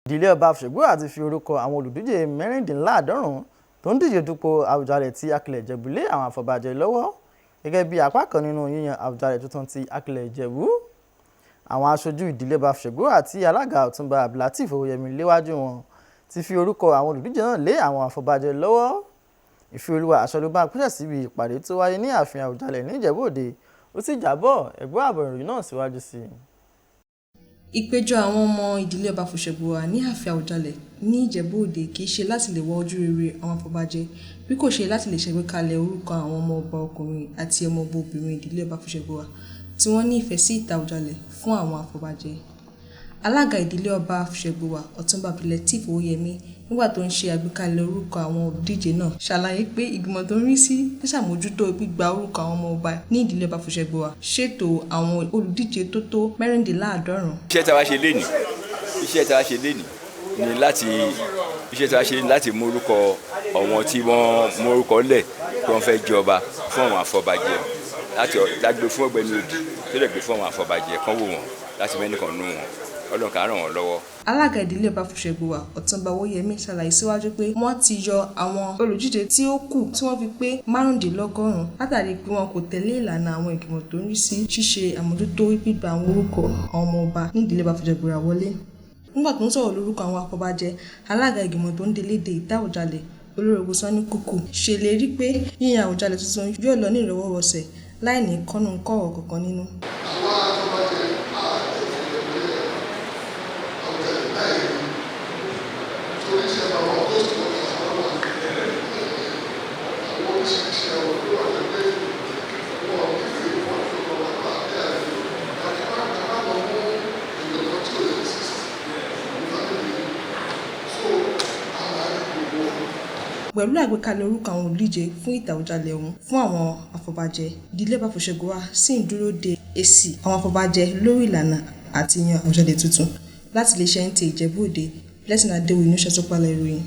Ìdílé ọba Fùṣẹ̀gbùwà ti fi orúkọ àwọn olùdíje 96 tó ń díje dupò Àwùjalẹ̀ ti Akilẹ̀ Ìjẹ̀bú lé àwọn afọbajẹ lọ́wọ́ gẹ́gẹ́ bí apá kan nínú yíyan Àwùjalẹ̀ tuntun ti Akilẹ̀ Ìjẹ̀bú. Àwọn aṣojú ìdílé ọba Fùṣẹ̀gbùwà tí alága Ọ̀túnba Abdulateef Owóyẹmí léwájú wọn ti fi orúkọ àwọn olùdíje náà lé àwọn afọbajẹ lọ́wọ́. Ìfẹ́olúwa Aṣọ́lóbánkú síbi ìpàdé tó wáyé ní ààfin Àwùjalẹ̀ ní Ìjẹ̀bú Òde, ó sì jábọ̀ ẹgbọ́ àbọ̀ ìròyìn náà síwájú sí i. Ìpéjọ àwọn ọmọ ìdílé ọba Fùṣẹ̀gbùwà ní ààfin Àwùjalẹ̀ ní Ìjẹ̀bú Òde kì í ṣe láti lè wá ojú rere àwọn afọbajẹ bí kò ṣe láti lè ṣàgbékalẹ̀ orúkọ àwọn ọmọ ọba ọkùnrin àti ọmọ ọba obìnrin ìdílé ọba Fùṣẹ̀gbùwà tí wọ́n ní ìfẹ́ sí ìtẹ́ Àwùjalẹ̀ fún àwọn afọbajẹ. Alága ìdílé ọba Fùṣẹ̀gbùwà, Ọ̀túnba Abdulateef Owóyẹmí, nígbà tó ń ṣe àgbékalẹ̀ orúkọ àwọn olùdíje náà, ṣàlàyé pé ìgbìmọ̀ tó ń rí sí ṣíṣàmójútó gbígba orúkọ àwọn ọmọ ọba ní ìdílé ọba Fùṣẹ̀gbùwà ṣètò àwọn olùdíje tó tó 96. Iṣẹ́ tí a wá ṣe lénìí ni láti iṣẹ́ tí a wá ṣe láti mú orúkọ àwọn tí wọ́n mú orúkọ lẹ̀ tí wọ́n fẹ́ jọba fún àwọn afọbajẹ, láti gbé fún Ọ̀gbẹ́ni Òdì tó lè gbé fún àwọn afọbajẹ kán wò wọ́n láti mẹ́nìkan nú wọn. Ọlọ́run kà á ràn wọ́n lọ́wọ́. Alága ìdílé ọba Fùṣẹ̀gbùwà, Ọ̀túnba Owóyẹmí, ṣàlàyé síwájú pé wọ́n ti yọ àwọn olùdíje tí ó kù tí wọ́n fi pé 95 látàrí pé wọn kò tẹ̀lé ìlànà àwọn ìgbìmọ̀ tó ń rí sí ṣíṣe àmójútó gbígba àwọn orúkọ àwọn ọmọ ọba ní ìdílé ọba Fùṣẹ̀gbùwà wọlé. Nígbà tó ń sọ̀rọ̀ lórúkọ àwọn afọbajẹ, alága ìgbìmọ̀ tó ń delé de ìtẹ́ Àwùjalẹ̀, Olórogún Sanni Kúkú, ṣèlérí pé yíyan Àwùjalẹ̀ tuntun yóò lọ ní ìrọwọ́rọsẹ̀ láì ní kọ́nu-ún-kọ̀rọ̀ kankan nínú. Pẹ̀lú àgbékalẹ̀ orúkọ àwọn olùdíje fún ìtẹ́ Àwùjalẹ̀ ọ̀hún fún àwọn afọbajẹ, ìdílé ọba Fùṣẹ̀gbùwà sì ń dúró de èsì àwọn afọbajẹ lórí ìlànà àti yan Àwùjalẹ̀ tuntun. Láti iléeṣẹ́ NTA Ìjẹ̀bú Òde, Blessing Adéwuyì ló ṣàtúpalẹ̀ ìròyìn.